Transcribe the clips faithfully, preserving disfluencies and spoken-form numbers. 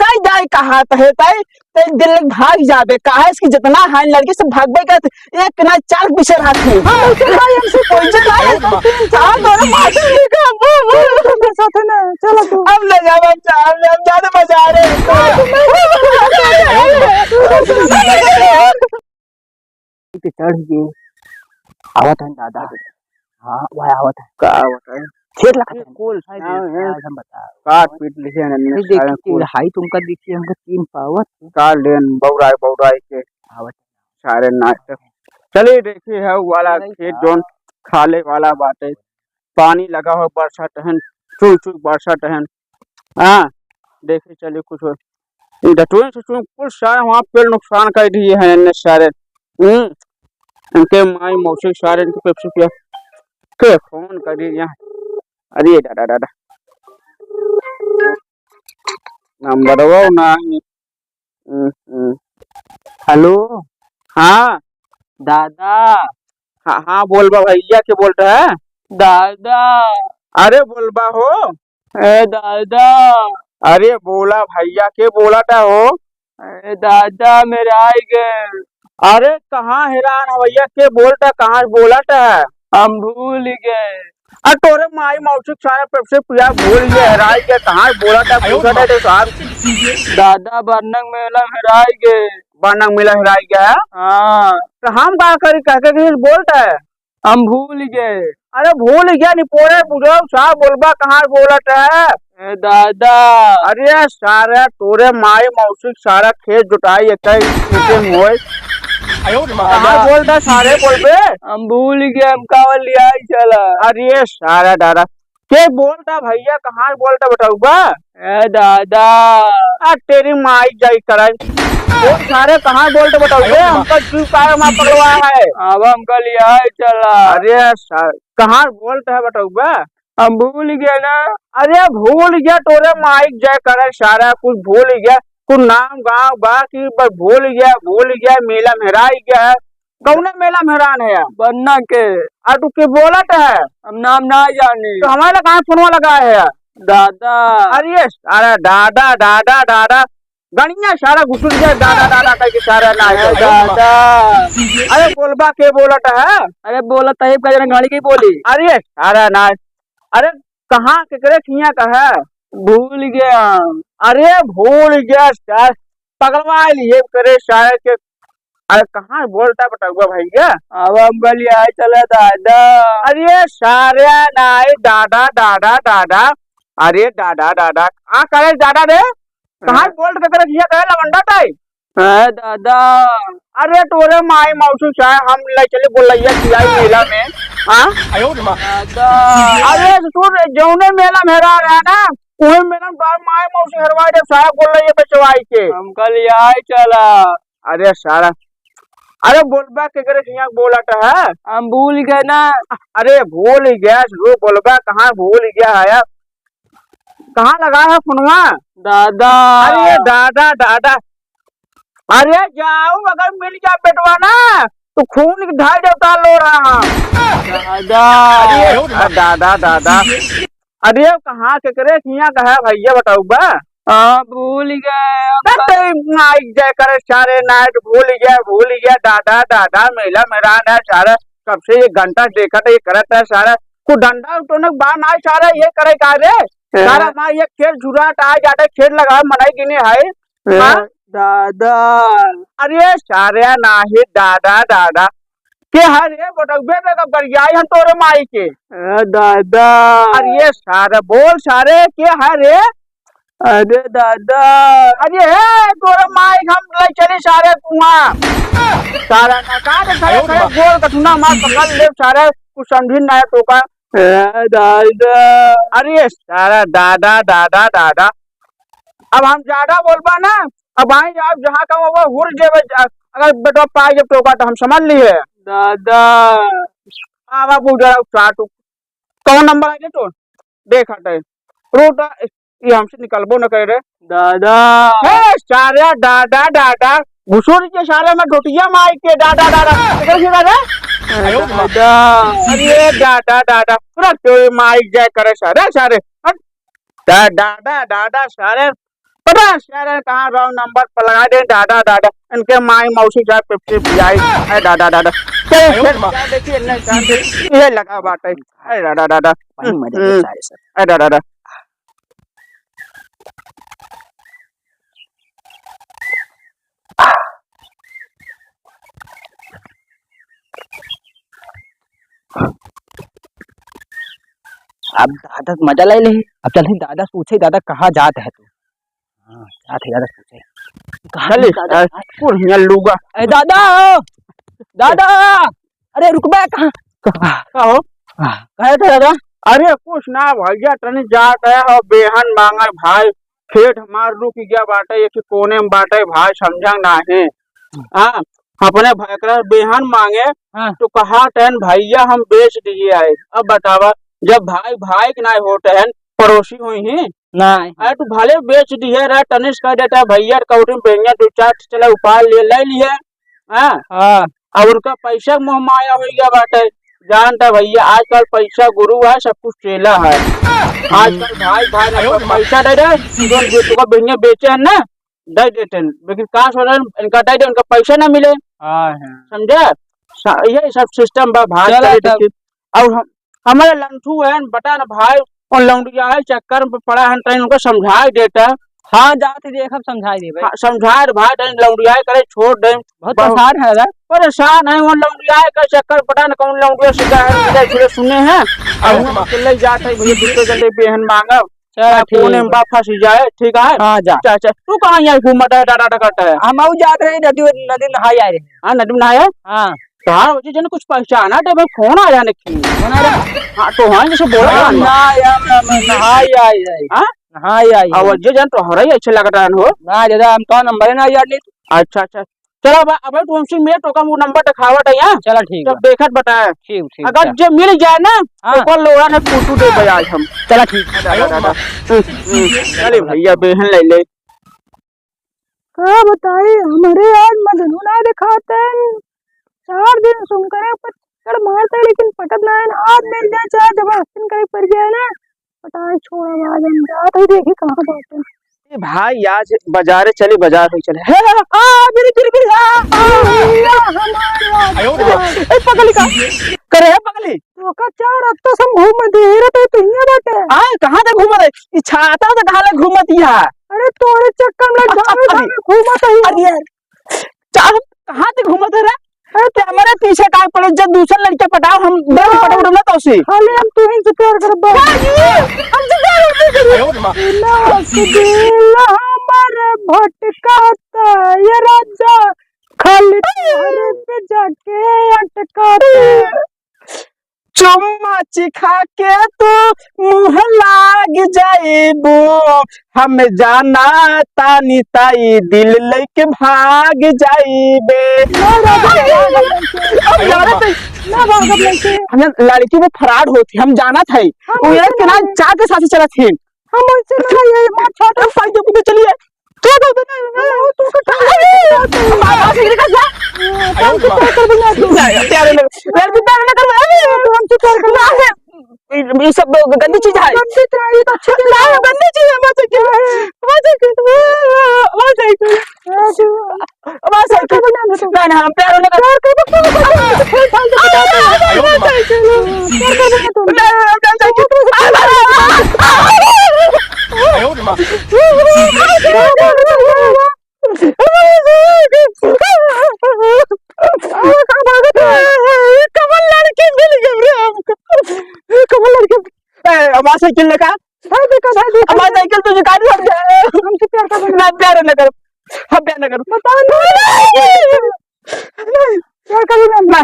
तई जाए कहा तहे तई, तई दिल भाग जाबे। काहे इसकी जितना है लड़की सब भागबे करत, एक ना चार पीछे रहत है। हाँ, भाई, हमसे कोई से नहीं है। हाँ, दोनों पास में का, वो, वो, वो, मेरे साथ है ना, चलो तू। अब ले जाओ, अब जाओ, अब जाओ, ज्यादा मजा आ रहा है। के चढ़ के आवत हन दादा। हाँ, वह आवत है। का आवत है? खेत लखत ये हन। कुल है हाँ, देख, हाँ। आज हम बता। काट पीट लिखे हैं, नहीं, सारे देखी कुल। हाई तुमका देखी, हमका तीन पावत। का लेन बौराई बौराई के आवत। सारे नाटक। चलिए देखी है, वो वाला नहीं खेत का। जोन खाले वाला बाटे। पानी लगा हो बरसात हन, चुई चुई बरसात हन। हाँ, देखे चलिए कुछ हो। ई डटुए से चुई कुल सारे वहाँ पेड़ नुकसान कर दिए हैं इनने सारे। हम्म, इनके माई मौसी सारे इनके पेप्सी पिया के फोन कर दिए यहाँ। अरे दादा, दादा। नंबर वो ना है। हम्म, हम्म। हेलो। हाँ। दादा। हाँ, हाँ, बोल बा भैया, के बोलत है? दादा। अरे बोल बा हो। ए दादा। अरे बोला भैया, के बोलत हो? ए दादा, मेरा आई गए। अरे कहाँ हेरान है भैया, के बोलत है, कहाँ से बोलत है? हम भूल गए। आ तोरे माई मौसी के सारा पेप्सी पिया भूल गए, हेराई गए, कहाँ बोलत है, पूछत है तो साहब। दादा, बरनंग मेला में हेराई गए। बरनंग मेला हेराई गया है? हाँ। तो हम का करी, कह के किसी से बोलता है? हम भूल गए। अरे भूल गया, नहीं पोरे बुढ़ऊ साहब बोलबा, कहाँ बोलत है? ए दादा। अरे सारा तोरे माई मौसी के सारा खेत जुताई एक ही खेते में होए। कहाँ बोलता सारे बोलबे? हम भूल गए, हम कावल लिया ही चला। अरे सारा दादा, के बोलता भैया, कहाँ बोलता बताऊबा? ए दादा। आ तेरी माई जाई करे। वो सारे कहाँ बोलता बताऊबे? हमका क्यों काहे मार पकड़वा है? अब हमका लिया ही चला। अरे सारे, कहाँ बोलता है बताऊबा? हम भूल गए ना। अरे भूल गया, तोरे माई के जय करे, सारा कुछ भूल गया। कुछ नाम गाँव बा कि बस भूल गया, भूल गया, मेला में हेराई गया है। कौने मेला में हेरान है? बन्ना के। आ तू के बोलत है? हम नाम ना जानी। तो हमारे लिए कहाँ फोनवा लगा है? दादा। अरे, अरे दादा, दादा, दादा। गणिया सारा घुसुर गया, दादा, दादा कह के सारा ना है। दादा। अरे बोलबा के बोलत है? अरे बोलत है, का जना गाड़ी के बोली। अरे सारा ना। अरे कहाँ केकरे किहाँ का है? भूल गया। अरे भूल गया सार, पगलवा लिए करे सारे के। अरे कहाँ बोलता बटउआ भैया? अब हम गलियाए चला दादा। अरे सारे नाई दादा, दादा, दादा। अरे दादा, दादा, आ करे दादा रे? कहाँ हाँ। बोल के करे किहाँ करे लवंडा ताई? हाँ, दादा। अरे तोरे माई मौसी चाहे हम ले चले गोलैया खियाई मेला में, हाँ? आयो रे माँ। दादा। अरे ससुर, जौने मेला में हेरा रहा ना, उहे मेला में तोर माई मौसी हेरवाई दे सारा गोलैया बेचवाई के। हम कल आई चला। अरे सारा, अरे बोलबा केकरे हियाँ बोलत है? हम भूल गए ना। अरे भूल गया, ससुर बोलबा कहाँ भूल गया है? कहाँ लगा है फोनवा? दादा। अरे दादा, दादा। अरे जाऊ, अगर मिल जा बेटवा ना, तो खून की ढाई देवता लो रहा हम। दादा। अरे दादा, दादा। अरे कहाँ केकरे हियाँ का है भैया बटउआ? हाँ, भूल गए। अरे माई जय करे सारे नाइट, भूल गया, भूल गया, दादा, दादा, मेला मेरा ना सारा, कब से एक घंटा देखत है, ये करत है सारा। कुछ धंधा उठोने के बाद ना सारा ये करे का रे? हाँ। सारा माँ ये खेत झुरात आ जाते, खेत लगावे मनई गिने है। हाँ। हाँ? दादा। अरे सारे नाही दादा, दादा। के हरे बटउबे में का गरियाई हम तोरे माई के। हाँ, दादा। अरे सारे बोल सारे के हरे। अरे दादा। अरे हे, तोरे माई हम ले चली सारे कुआं। सारा ना का दे खड़े खड़े गोल कथुना मार पकड़ ले सारे, कुछ समझी ना तो का। ए दादा। अरे सारा दादा, दादा, दादा। अब हम ज्यादा बोलबा ना, अब आई आप जहाँ का वो हुर जेबे, अगर बेटवा पाए जब टोका तो हम समझ लिए। दादा। आवा बुझा चाटू। कौन नंबर आ गया तो? देख हटे। रूट, ये हमसे निकलबो न करे रे। दादा। हे, सारे दादा, दादा। घुसुर के सारे में ढोटिया माई के दादा, दादा। इधर से दादा। दादा। अरे दादा, दादा। पूरा तो माई जय करे सारे, सारे। हट। दा-, दादा, दादा, सारे। पता है, सारे कहाँ wrong number पर लगा दे, दादा, दादा। इनके माई मौसी जाए Pepsi पियाई। अरे दादा, दादा। चल, फिर क्या देखिए, इन्हें क्या देखिए, ये लगा बाटे। अरे दादा, दादा। पानी में दे दे हम्म। सारे सब। अरे दादा, दादा। अब दादा से मजा ले ले। अब चल ही दादा पूछे, दादा कहाँ जात है तू? हाँ, जात है दादा से पूछे। कहाँ चल, है दादा? अ, कुल हियाँ लूगा। ए दादा, ओ, दादा, अरे रुक बे, कहाँ, कहाँ? का हो? कहे थे दादा? अरे कुछ ना भैया, तनी जात है और बेहन मांगल भाई, खेत हमार रुक गया बाटे, एक कोने में बाटे भाई, समझा ना है। हाँ, अपने भाई का बेहन मांगे, हाँ। तो कहा टहन भैया हम बेच दिए आए। अब बतावा, जब भाई भाई के ना होत हैं, पड़ोसी हुई ही। नहीं। अरे तू भले बेच दिए रहा, तनिस कह देता भैया, कौड़ी में बेंगे दो चार चला उपाय ले, ले लिए। हाँ। हाँ। अब उनका पैसा के मोह माया हो गया बाटे। जानता भैया, आजकल पैसा गुरु है, सब कुछ चेला है। आजकल भाई, भाई ने अरे वाह। पैसा दे दे, जो, जो तुमको बेंगे बेचे हैं ना, दे देते हैं, लेकिन का सोच रहे हैं, इनका दे दे, उनका पैसा ना मिले। हाँ, हाँ। समझे? स-, यही सब system बा भाई, चला चले तब। देखिए। और हम, हमारे लंठू है, बता ना भाई, और लौंडिया है, चक्कर में पड़ा है, तनी उनको समझाई देता। हाँ, जात ही देख, हम समझाई देबे। हाँ, समझाए रे भाई, तनी लौंडिया करे, छोड़ दे। बहुत बहुत परेशान है रे। परेशान है, वो लौंडिया का चक्कर, पता न कौन लौंडिया सीधा है, सीधा सीधा सुने हैं। अब हम अकेले जात है, भैया, दूसरे जल्दी बेहन मांगब। चल, हाँ, ठीक कोने में है। बा फंस जाए, ठीक है? हाँ, जा। अच्छा, अच्छा, तू कहाँ यहाँ घूमत है, डरा डरा करता है? हम आऊ जात रहे, नदी, नदी नहाई आए रहे। हाँ, नदी में नहाए? हाँ। कहाँ हो जी, जन कुछ पहचाना दे, मैं फोन आ जाने की। फोन आ रहा? हाँ, तो हाँ, जैसे बोला हाँ, ना। ना, यार, ना, ना, नहाई आई, आई। हाँ? नहाई आई, अब आई। जे जन तो हरई अच्छे लगता है हो। ना, दादा, हम तो नंबर ही ना याद नहीं। अच्छा, अच्छा। चलो, अब, अब तू हमसे मिले, तो का वो नंबर दिखावत है यहाँ। चलो, ठीक जब है। देखत बताए। ठीक, ठीक, अगर चल। जे मिल जाए ना, हाँ। तो कल लोड़ा ने कुटू दे बजाज हम। चलो, ठीक। दादा, दादा। हम्म, हम्म। चले भैया, बेहन ले ले। का बताई, हमरे आज मजनू ना दिखातन। चार दिन से उनकरे पर चढ़ मारते, लेकिन पटत ना है। आज मिल जाए, चाहे जबरदस्ती करे पड़ जाए ना, पटाई छोड़ा, आज हम जात है, देखी कहाँ बाटे। ए भाई, आज बाजारे चली, बाजार हो चले। हे, आ, गिरी, गिरी, गिरी, आ, आ, आ, हमारे ए, पगली का, करे है पगली। तो का चार हफ्ता से हम घूम दे रहे तो तुहिया बाटे। आ, कहाँ तक घूम रहे? ई छाता तो कहाँ ले घूमत ही है? अरे तोरे चक्कर में अरे, घामे अरे, घामे घूमत ही। अरे यार, चार कहाँ तक घूमत है रे? अरे तो हमारे पीछे का पड़े, जब दूसरा लड़का पटाओ, हम डर पटाओ ना तो उसे। खाली हम तुहिन से प्यार करब। भाई, हमसे प्यार नहीं करे। ना दिल हमारे भटकाता ये राजा, खाली तोहरे पे जाके अटकाता। चुम्मा चिखा के तू मुँह लाग जाइबू, हम जाना तानी ताई दिल लइके भाग जाइबे। अब जानत है, ना भागब लइके। हम लड़की में फरार होती, हम जानत है। हम वो यार ऐसे के ना ना चाह के साथ चलत है। हम ऐसे ना, ये मार छोड़। हम पाई जब चलिए। तू तो, तू तो, तू तो, तू तो, बाबा से निकल जा। हमसे प्यार कर बना तू। जा, प्यार नहीं, प्यार भी प्यार ना कर। तू हमसे प्यार कर। ना, ये, ये सब गंदी चीज है। गंदी चीज है, ये तो अच्छी चीज है। ना, गंदी चीज है, मत कीजिए। मत कीजिए। मत कीजिए। बस है। प्यार कर बना दे तू। ना, ना, हम प्यार नहीं कर। प्यार कर बना दे तू। प्यार कर बना दे तू। प्यार कर बना दे तू। ना, ना, ना, ना। कमल लड़की मिल गई रे हमको। कमल लड़की। ए, हमार साइकिल लेका। भाई देखो, भाई देखो। हमार साइकिल तुझे काट लग जाए। हमसे प्यार कर। ना, प्यार न कर। हम प्यार न कर। बता ना। नहीं, प्यार करो ना। ना,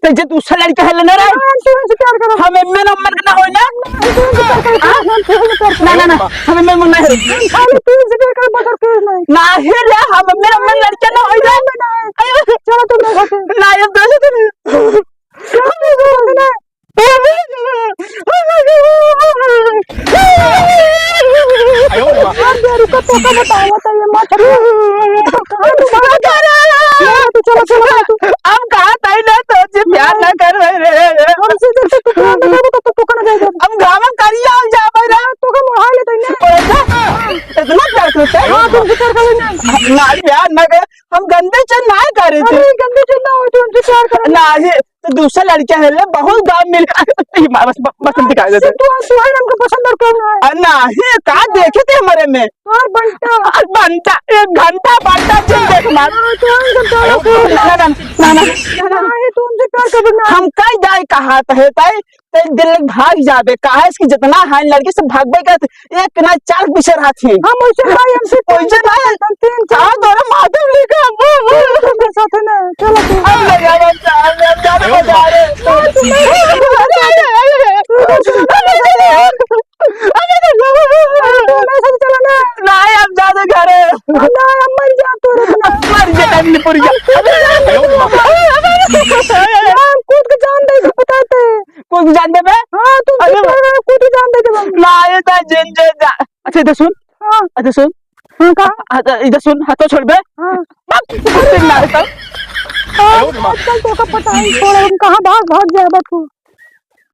तो जे दूसरा लड़का है लेना रे। हाँ, हम तुमसे प्यार करो। हम एमएन उमएन के ना होई ना। हम तुमसे प्यार करो। हाँ? हम तुमसे प्यार करो। ना, ना, ना, हम एमएन उमएन ना है। हम खाली तुमसे प्यार करो, बगैर कोई नहीं। ना, हे रे, हम एमएन उमएन लड़का ना होई ना। ना, ना। अरे, चलो तुम लोग होते। ना, ये दे दे। चलो तुम लोग होते ना। अरे, रुको, तो का बताओ, बताइए, माँ, छोड़ो। कहाँ तू भागा? तू चलो, चलो, चलो, तू। हम कहाँ ताई ना तो जे प्यार ना कर रहे रे। हमसे जब तक तू प्यार ना करबो, तब तक तू का ना जाएगा। हम गाँव में करिया हम जा भाई रे। तू का मोहाल है तैने। इतना प्यार हाँ, तुमसे प्यार करेंगे। ना यार, ना कर, हम गंदे चीज ना करे थे। अरे, गंदे चीज ना हो, तुमसे प्यार करेंगे। ना, ये तो दूसरा लड़का है, ले, बहुत दाम मिल, ये मार, बस, बस, बस, दिखाई देते। तू, तू है हमको पसंद और करना है। अरे, ना, ये का देखे थे हमारे में? और बंटा। अरे, बंटा, एक घंटा बंटा चल देख मार। हाँ, तो हम घंटा ना, ना, ना, ना, ना। ना, ये तुमसे प्यार करना। हम कई जाए कहा तो है, ताई, ते दिल भाग जाबे, काहे से कि जितना है लड़की सब भागबे करत, एक ना चार पीछे रहत ही। हम वैसे भाई, हमसे कोई से ना है। तीन चार तोरे माथे में लिखा। मेरे साथ है ना, चलो तू। अब ले जा, अब जा, अब जा, अब जा, अब जा रे। तू मेरे साथ चला ना। नहीं, अब जा दे घरे। ना, अब मर जा तू, रुक ना। मर जा, अब मर जा। हम कूद के जान दे, बताते। कूद के जान देबे? हाँ, तू अरे कूद के जान दे देबे। ना, ये तो जिन जे जा। अच्छा, इधर सुन। हाँ। अच्छा, सुन। हाँ, कहा? अच्छा, इधर सुन, हाथों छोड़ बे। हाँ। बाप, कुछ दिन ना रहता। हाँ, आजकल तो का पता ही छोड़, हम कहाँ भाग, भाग जाबे तू।